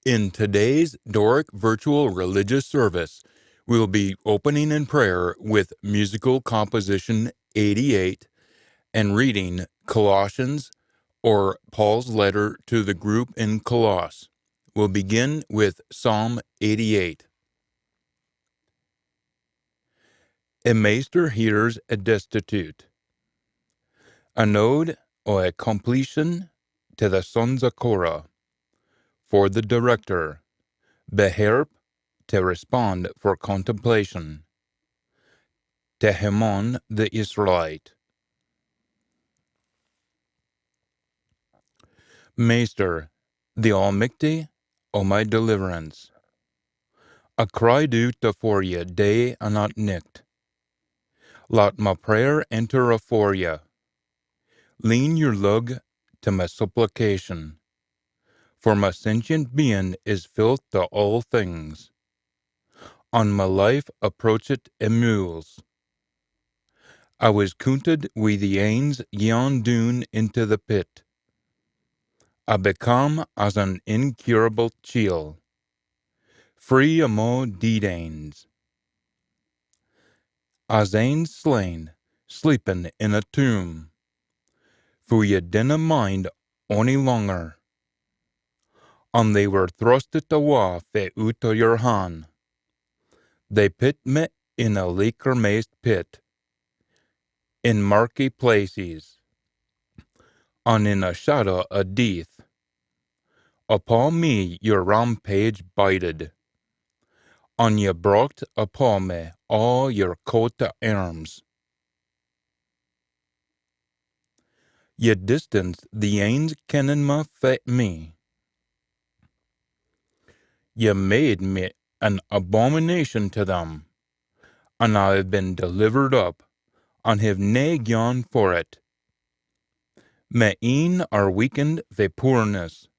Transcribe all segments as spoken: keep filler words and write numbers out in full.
In today's Doric virtual religious service, we'll be opening in prayer with musical composition eighty-eight and reading Colossians or Paul's letter to the group in Colossae. We'll begin with Psalm eighty-eight. A Maister hears a destitute. An ode o a completion to the sons o Korah. For the director, beherp to respond for contemplation. To Heman the Israelite. Maister, the Almichty o my deliverance. I cried oot afore ye day an at nicht. Lat my prayer enter afore ye. Lean your lug to my supplication, for my sentient being is filt to all things, an my life approachit a mools. I was coonted wi the anes gaun doon into the pit. I become as an incurable chiel, free amo deed anes, as anes slain, sleepin in a tomb, for ye dinna mind ony longer. An they were thrustit awa fae oot o your han. They pit me in a leaker maist pit, in murky places, an in a shadow o death. Upo me your rampage bided, an ye brocht upo me aa your coat o arms. Ye distanced the anes kennin me fae me. Ye made me an abomination to them, an I have been delivered up, an have nae gyan for it. My een are weakened fae poorness.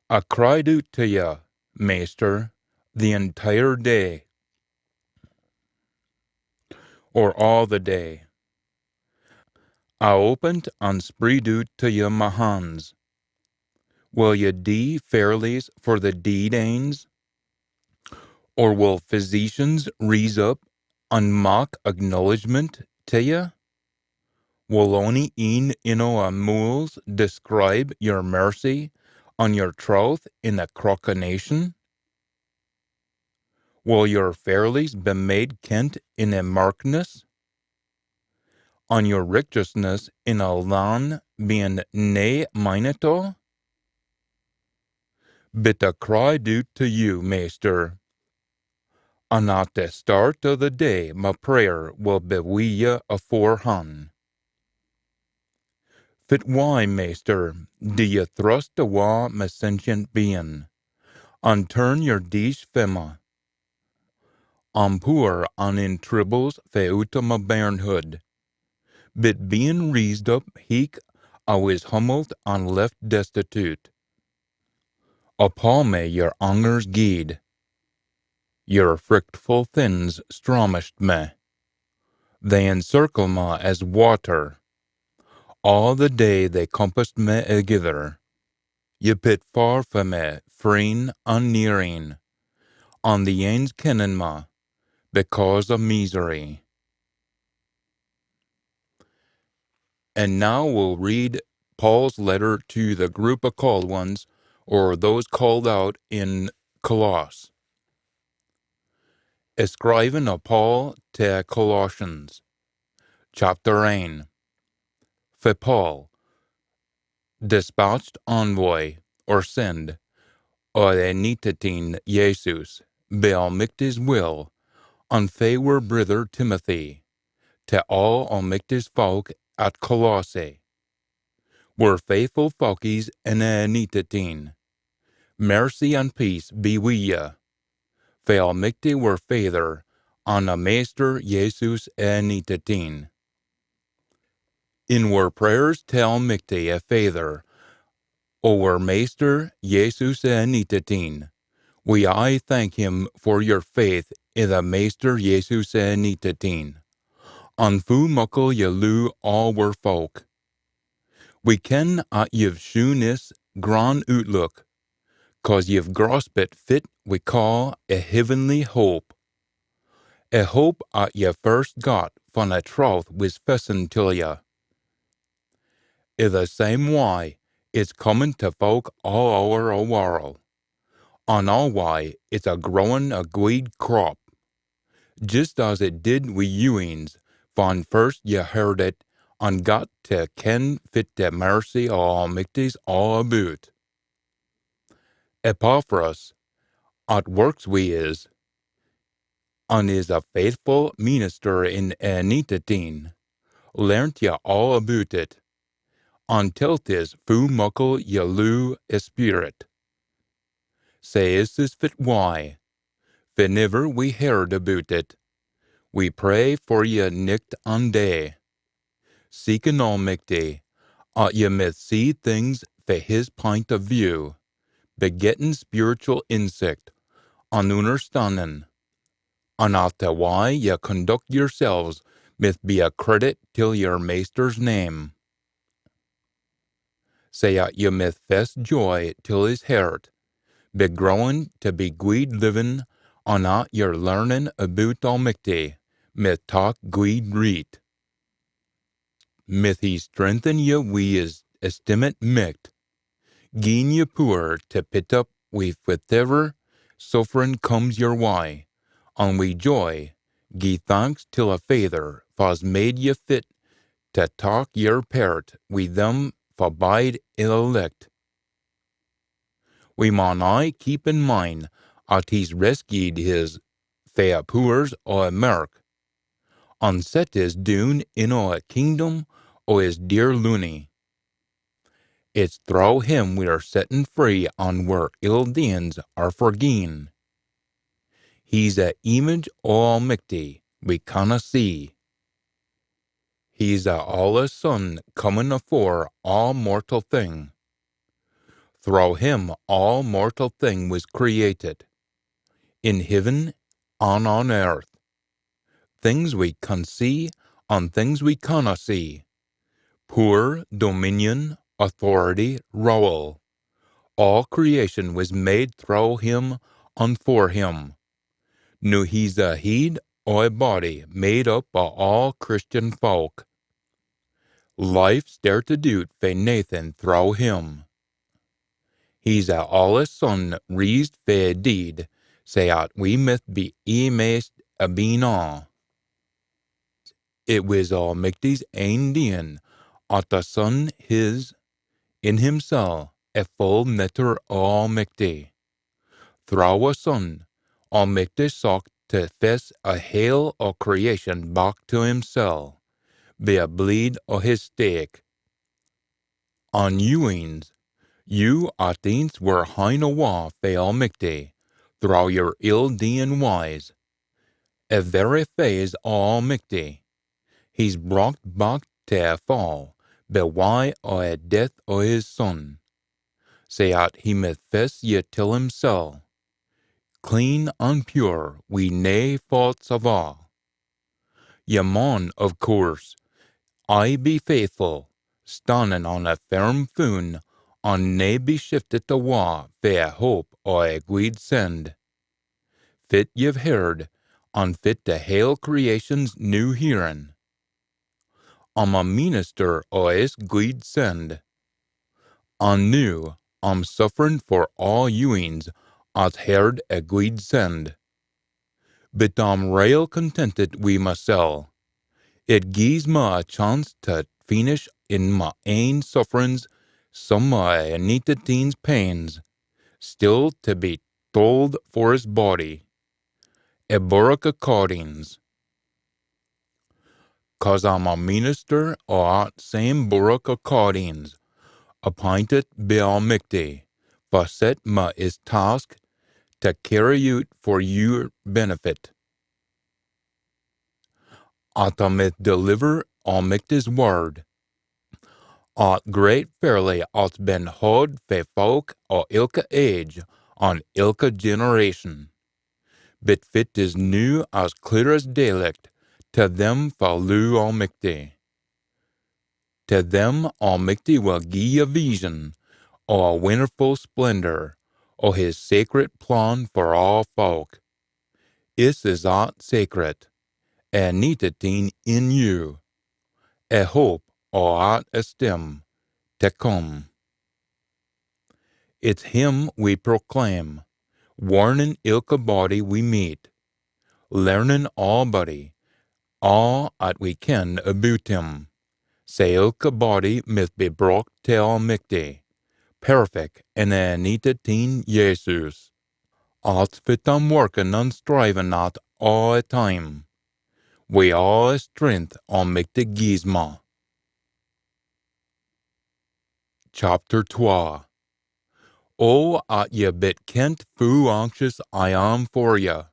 I cried oot to ye, Maister, the entire day, or aa the day. I opened an spreed oot to ye my hans. Will ye dee fairlies for the deed anes? Or will physicians rise up an mak acknowledgement to ye? Will ony een in o a mools describe your mercy an your troth in a crochination? Will your fairlies be made kent in a markness, an your richteousness in a lan bein nae mindit o? But I cried oot to you, Maister, an at the start o the day my prayer will be wi ye aforehan. Fit wye, Maister, do ye thrust awa my sentient bein, an turn your dees fae me? I'm poor an in tribbles fae oot o my bairnhood. But bein reesed up heek, I wis hummelt an left destitute. Upo me your angers geed. Your frichtful thins stramished me. They encircle me as water. Aa the day they compassed me agither. Ye pit far fae me, freen an nearin, an the anes kennin me, because o misery. And now we'll read Paul's letter to the group of called ones, or those called out in Colosse. A scrievin o Paul to Colossians. Chapter ane. Fae Paul, despatched envoy, or send, o the Anintit Een Jesus, by Almichty's will, an fae wir brither Timothy, to aa Almichty's fowk at Colosse, wir faithful fowkies in the Anintit Een. Mercy an peace be wi ye, fae Almichty wir Faither, an a Maister Jesus the Anintit Een. In wir prayers to Almichty a Faither, o wir Maister Jesus the Anintit Een, we aye thank him for your faith i the Maister Jesus the Anintit Een, an foo muckle ye loo aa wir fowk. We ken at ye've shewn is gran ootlook, cause ye've graspit fit we caa a heavenly hope, a hope at ye first got fan a troth wis fessen till ye. I the same wye, it's comin tae fowk aa ower a warl. An aa wye it's a growin a gweed crop, jist as it did wi youens, fan first ye heard it, an got tae ken fit the mercy o Almichty's aa aboot. Epaphras, at works wi is, an is a faithfu meenister in Anintit Een, learnt ye aa aboot it, an telt is foo muckle ye loo a speerit. Sae is is fit wye, feniver we heard aboot it, we pray for ye nicht an day, seekin Almichty, at ye mith see things fae his pint o view, begettin spiritual insicht an unnerstannin, an at the wye ye conduct yersels mith be a credit till yer Maister's name. Sae at ye mith fess joy till his hert, be growin tae be gweed livin, an at ye're learnin aboot Almichty mith tak gweed reet. Mith he strengthen ye wi his estimate micht, giein ye pooer tae pit up wi whitever sufferin comes yer wye, an wi joy gie thanks till a Faither fa's made ye fit tae tak yer pairt wi them fa bide i the licht. We maun aye keep in mind at he's rescued his fae a pooers o a mirk, an set is doon in o a kingdom o his dear loonie. It's throwe him we're setten free an wir ill deeins are forgien. He's a image o Almichty we canna see. He's a aulest son comin afore aa mortal thing. Throwe him aa mortal thing wis created, in heaven an on earth, things we can see an things we canna see, pooer, dominion, authority, rule. Aa creation wis made throwe him an for him. Noo he's a heid o a body made up o aa Christian fowk. Life stertit oot fae naethin throwe him. He's a aulest son reesed fae a deid, sae at we mith be eemaist abeen aa. It wis Almichty's ain deein at the Son his in himsel a full naitur o Almichty. Throwe a Son, Almichty socht tae fess a hale o creation back tae himsel, be a bleed o his stake. An you eens, you at eence were hine awa fae Almichty, throwe yer ill-deein wyes, a very faes o Almichty, he's brocht back tae a foo, be wye o a death o his Son, sae at he mith fess ye till himsel, clean an pure, wi nae faults ava. Ye maun, of coorse, aye be faithfu, stannin on a firm foon, an nae be shiftit awa fae a hope o a gweed send, fit ye've heard, an fit the hale creation's noo hearin. I'm a meenister o is gweed send, an noo I'm sufferin for aa you eens at's heard a gweed send. But I'm rael contentit wi masel. It gies ma a chance tae feenish in ma ain sufferins some o a Anintit Een's pains, still tae be tholed for his body, a burrock o cordings. Cause I'm a meenister o at same burrock o cordings, appintit be Almichty, fa set ma is task tae cairry oot for your benefit, at I mith deliver Almichty's word, at great ferlie at's been hod fae fowk o ilka age an ilka generation, but fit is noo as clear as daylicht tae them fa loo Almichty. Tae them Almichty will gie a veesion o a winnerfu splendour o his secret plan for aa folk. Is is at secret, e Anintit Een in you, e hope o at is still tae come. It's him we proclaim, warnin ilka body we meet, learnin aabody aa at we ken aboot him, sae ilka body mith be brocht till Almichty, perfect in e Anintit Een Jesus. At's fit I'm workin an strivin at aa e time, wi aa e strength Almichty gies ma. Chapter twa. O at ye bit kent foo anxious I am for ye,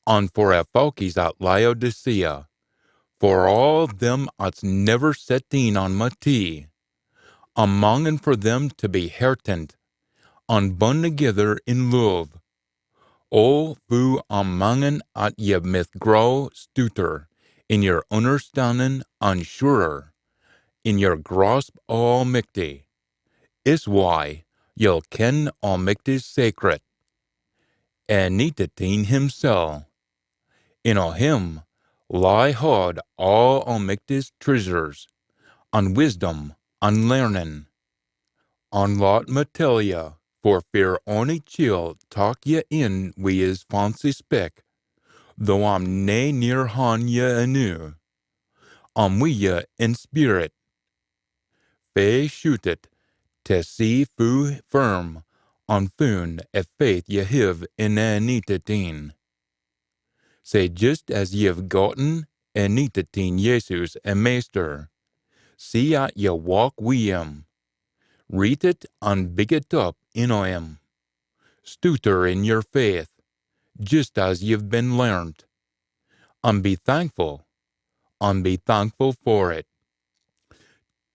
an for e fowkies at Laodicea, for aa them at's never set een on ma tee. I'm mangin for them tae be heartened, an bun thegither in love. O foo I'm mangin at ye mith grow stooter in yer unnerstandin an surer in yer grasp o Almichty. Is wye ye'll ken Almichty's secret, e Anintit Een himsel. In o him lie hod aa Almichty's treasures, an wisdom, an learnin. An lat ma tell ye, for fear ony chiel tak ye in wi his fancy spik, though I'm nae near han ye eenoo, I'm wi ye in spirit, fair shootit tae see foo firm an foon e faith ye hiv in e Anintit Een. Sae jist as ye've gotten e Anintit Een Jesus e Maister, see at ye walk wi him, reetit an biggit up in o him, stooter in yer faith, jist as ye've been learnt, an be thankfu, an be thankfu for it.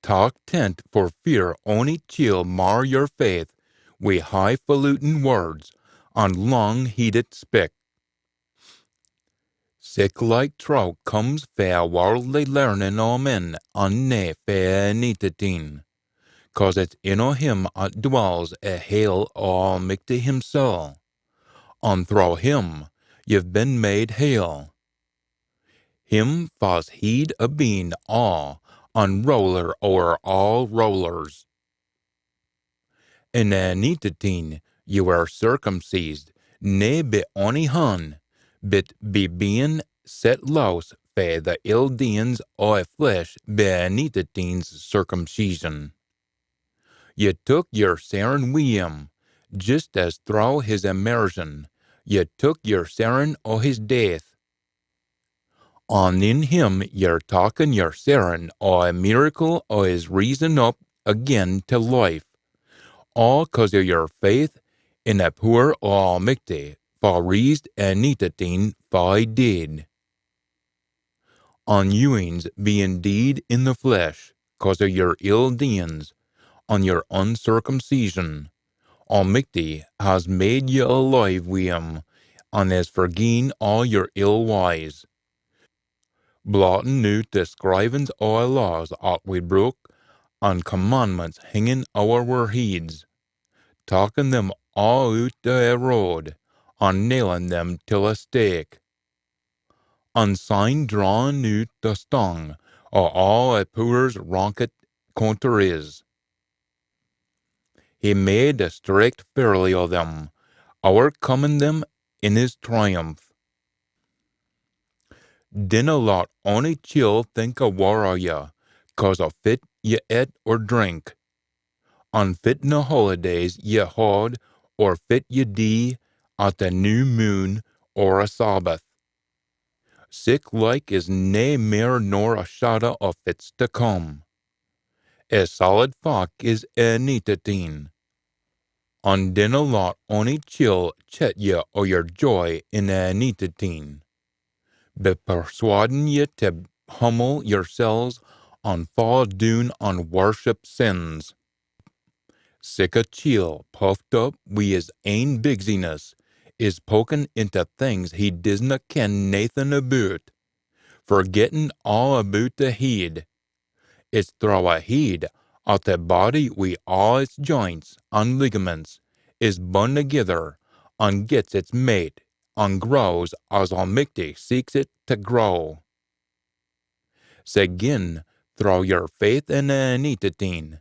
Tak tent for fear ony chiel mar yer faith wi highfalutin words an lang-heidit spik. Siclike trowe comes fae warldly learnin o men an nae fae e Anintit Een, cause it's in o him at dwells e hale o Almichty himsel, an throwe him ye've been made hale. Him fas heid abeen aa an ruler ower aa rulers. In e Anintit Een ye were circumcised, nae bi ony han, bit bi bein set lowse fae e ill deeins o e flesh bi e Anintit Een's circumcision. Ye took yer sairin wi him, jist as throwe his immersion ye took yer sairin o his death. An in him ye're takkin yer sairin o e miracle o his risin up again tae life, aa cause o yer faith in e pooer o Almichty, fa reesed e Anintit Een fae deid. An you eens bein deid in e flesh, cause o yer ill deeins, an yer uncircumcision, Almichty his made ye alive wi him, an his forgien aa yer ill wyes, blottin oot e scrievins o e laws at we brook, an commandments hingin ower wir heids, takkin them aa oot o e road, an nailin them till e stake. An syne drawin oot e stang o aa e pooers rankit conter his. He made a strict ferlie o them, owercomin them in his triumph. Dinna lat ony chiel think a waur o ye, cause o fit ye ett or drink, an fit na holidays ye haud, or fit ye dee at a new moon or a Sabbath. Siclike is nae mair nor a shadda o fit's tae come. E solid fac is e Anintit Een. An dinna lat ony chiel chet ye o yer joy in e Anintit Een, be persuadin ye tae hummle yersels an faa doon an worship sins. Sic a chiel, puffed up wi his ain bigsiness, is pokin intae things he disna ken naething aboot, forgettin aa aboot e heid. It's throwe e heid at e body wi aa its joints an ligaments is bun thegither, an gets its mait, an grows as Almichty seeks it tae grow. Sae gin, throwe yer faith in e Anintit Een,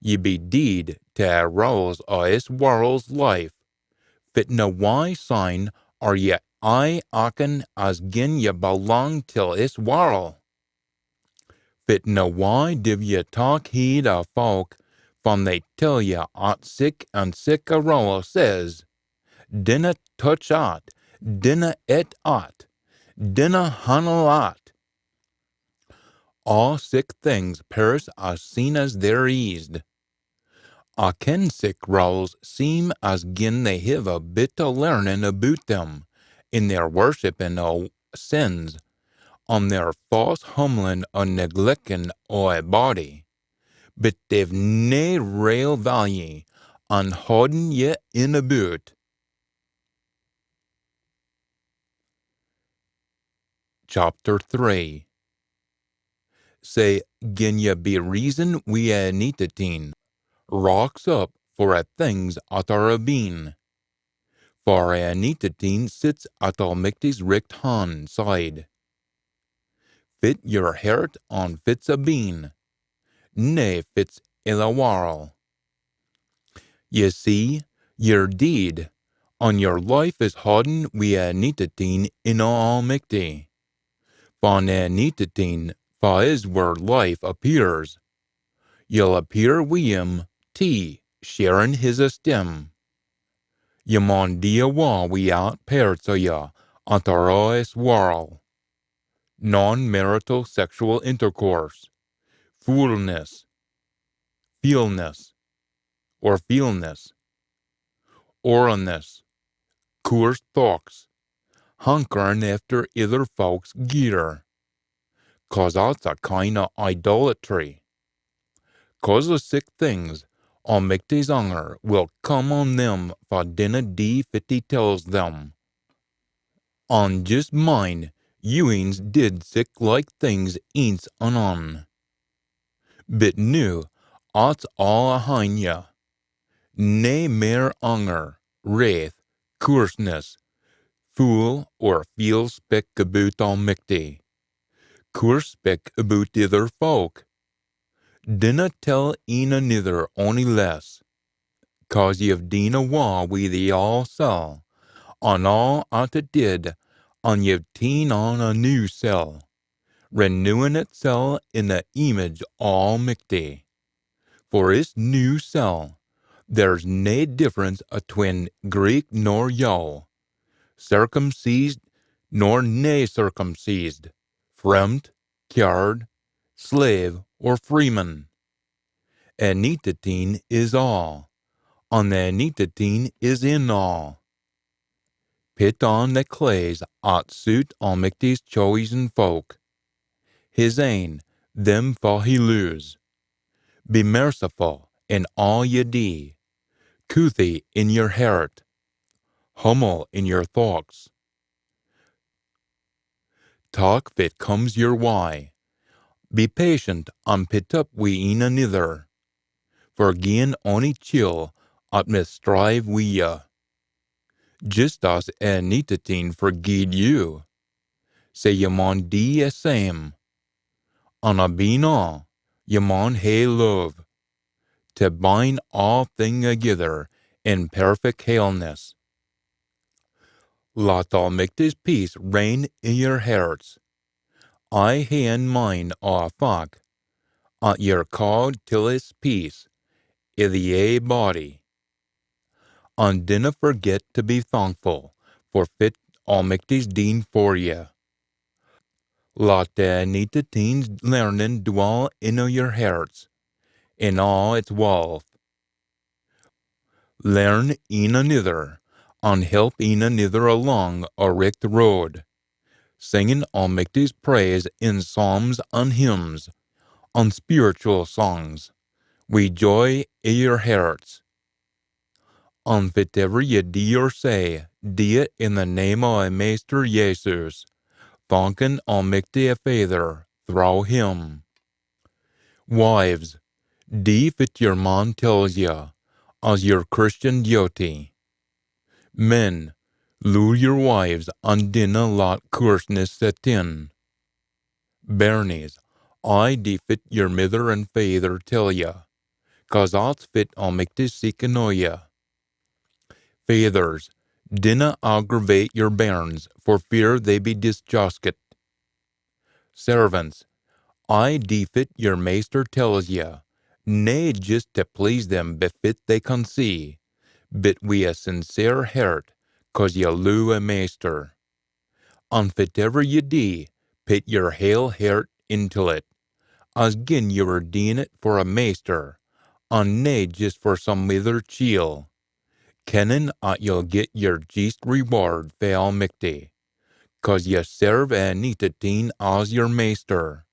ye be deid tae e rowles o iss warl's life, fit na wye syne are ye aye actin as gin ye belang till iss warl? Fit na wye div ye tak heed o fowk fan they tell ye at sic an sic a rowle says, "Dinna touch at, dinna ait at, dinna hannle at"? Aa sic things perish as seen as they're eesed. A ken sic rowles seem as gin they hiv a bit o learnin aboot them, in their worshippin o sins, an their fause humlin an negleckin o a body, but they've nae rael value an haudin ye in aboot. Chapter three. Sae gin ye be reason wi e Anintit Een, rax up for e things at are abeen, for e Anintit Een sits at Almichty's richt han side. Fit yer hert on fit's abeen, nae fit's i the warl. Ye see, ye're deid, an yer life is hodden wi e Anintit Een in Almichty. Fan e Anintit Een, fa is wir life, appears, ye'll appear wi him tee, sharin his esteem. Ye maun dee awa wi at pairts o ye at are o iss warl. Non-marital sexual intercourse, foolness, feelness, or feelness, orraness, coorse thochts, hankerin efter ither fowk's gear, cause at's a kind o idolatry. Cause o sic things, Almichty's anger will come on them fa dinna dee fit he tells them. An jist mind, you eens did sic like things eence an on. But noo, at's aa ahin ye. Nae mair anger, wrath, coorseness, fool or feel spik aboot Almichty. Coorse spik aboot ither fowk. Dinna tell een anither ony lees, cause ye've deen awa wi the aul sel, an aa at it did, an ye've teen on a new sel, renewin itsel in the image o Almichty. For iss new sel, there's nae difference atween Greek nor Yow, circumcised nor nae circumcised, fremt, cyaard, slave or freeman. Anintit Een is aa, an the Anintit Een is in aa. Pit on the claes at suit Almichty's chosen fowk, his ain, them fa he loes. Be merciful in aa ye dee, couthie in yer hert, hummle in yer thochts. Tak fit comes yer wye. Be patient an pit up wi een anither, forgiein ony chiel at mith strive wi ye. Jist as Anintit Een forgied you, sae ye maun dee e same. An abeen aa, ye maun hae love, tae bind aathing thegither in perfect haleness. Lat Almichty's peace reign i yer herts. Aye hae in mind aa fac at ye're caaed till his peace i the ae body. An dinna forget tae be thankfu for fit Almichty's deen for ye. Lat the Anintit Een's learnin dwall in aa yer herts, in aa its walth. Learn een anither, an help een anither alang a richt road, singin Almichty's praise in psalms an hymns, an spiritual sangs, wi joy i yer herts. An fitever ye dee or say, dee it in the name o a Maister Jesus, thankin Almichty a Faither throwe him. Wives, dee fit yer man tells ye, as your Christian duty. Men, loo your wives an dinna lat coorseness set in. Bairnies, aye dee fit your mither an faither tell ye, cause at's fit Almichty's seekin o ye. Faithers, dinna aggravate your bairns for fear they be disjaskit. Servants, aye dee fit your maister tells ye, nae jist tae please them bi fit they can see, bit wi a sincere hert, cause ye loo a maister. An fitever ye dee, pit your hale hert intil it, as gin ye were deein it for a maister, an nae jist for some ither chiel, kennin at ye'll get your jeest reward fae Almichty, cause ye serve a Anintit Een as your maister.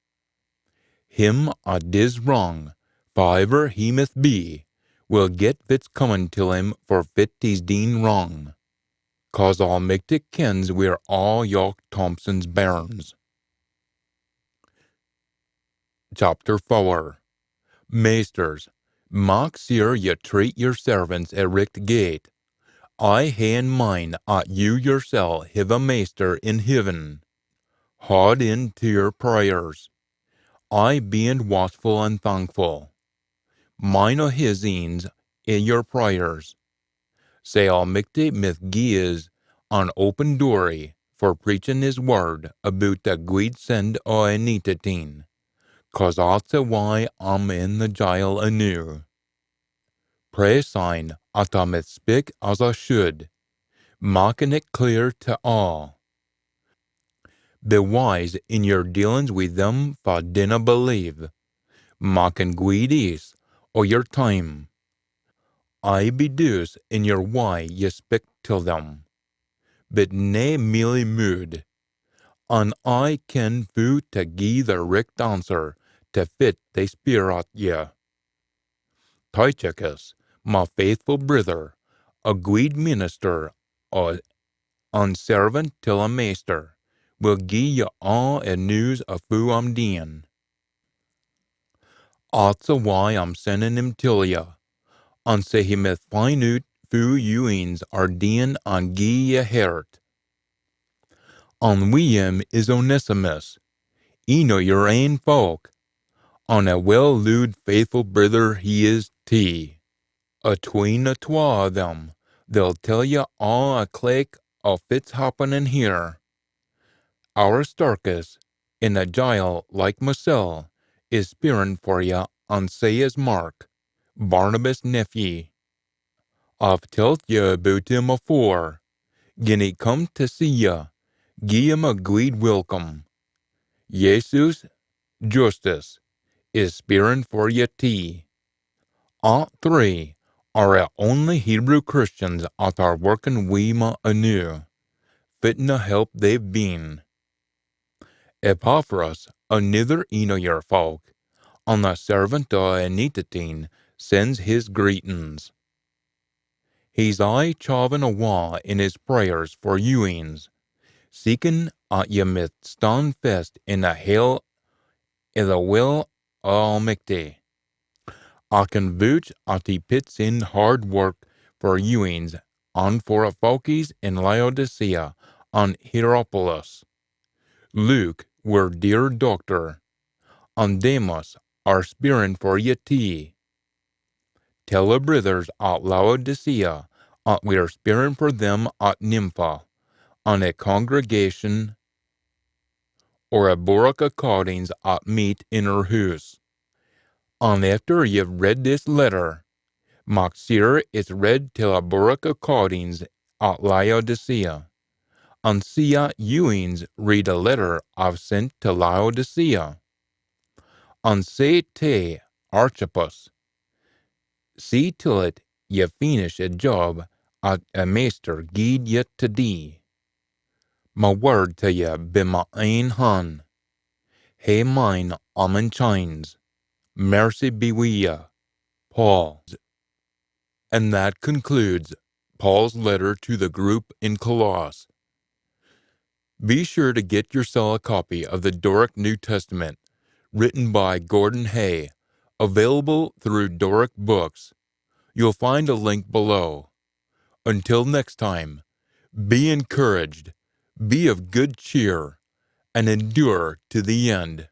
Him at dis wrang, faiver he mith be, will get fit's comin till him for fit he's deen wrang, cause Almichty kens we're aa Jock Thompson's bairns. Chapter fower. Maisters, mak seer ye treat your servants a richt gait. Aye hae in mind at you yoursel hiv a Maister in hivven. Haud in tae your prayers, aye bein watchful an thankful. Mind o his eens i your prayers, sae Almichty mith gie's an open doorie for preachin his wird aboot the gweed send o Anintit Een, cause at's a why I'm in the jile eenoo. Pray syne at I mith spik as I should, makkin it clear tae aa. Be wise in your dealins wi them fa dinna believe, makkin gweed eese o your time. Aye be douce in your why ye spik till them, bit nae mealy-mooed, an aye ken foo tae gie the richt answer tae fit they speir at ye. Tychicus, my faithful brither, a gweed minister o, an servant till a Maister, will gie ye aa a news o foo I'm deein. At's a why I'm sendin him till ye, an sae he mith fin oot foo you eens are deein an gie ye hert. An wi him is Onesimus, een o your ain fowk, an a weel-looed faithful brither he is tee. Atween the twa o them, they'll tell ye aa a claik o fit's happenin here. Aristarchus, in a jile like masel, is speirin for ye, an sae is Mark, Barnabas' nephew. I've telt ye aboot him afore. Gin he come tae see ye, gie him a gweed welcome. Jesus, Justus, is speirin for ye tee. Aa three are a only Hebrew Christians at are workin wi me eenoo, fitna help they've been. Epaphras, anither een o your fowk, an a servant o Anintit Een, sends his greetins. He's aye chavin awa in his prayers for you eens, seekin at ye mith stan fest in a hale i the will o Almichty. I can vooch at he pits in hard work for you eens an for a fowkies in Laodicea an Hierapolis. Luke, wir dear doctor, an Demas are speirin for ye tee. Tell a brithers at Laodicea at we're speirin for them at Nympha, an a congregation or a boorach o cordings at meet in her hoose. An efter ye've read this letter, mak seer it's read till a boorach o cordings at Laodicea, an see at you eens read a letter I've sent tae Laodicea. An say tae Archippus, see till it ye finish a job at a Maister gied ye tae dee. My wird tae ye be my ain han. Hae mind I'm in chines. Mercy be wi ye. Paul. And that concludes Paul's letter to the group in Colossae. Be sure to get yoursel a copy of the Doric New Testament, written by Gordon Hay, available through Doric Books. You'll find a link below. Until next time, be encouraged, be of good cheer, and endure to the end.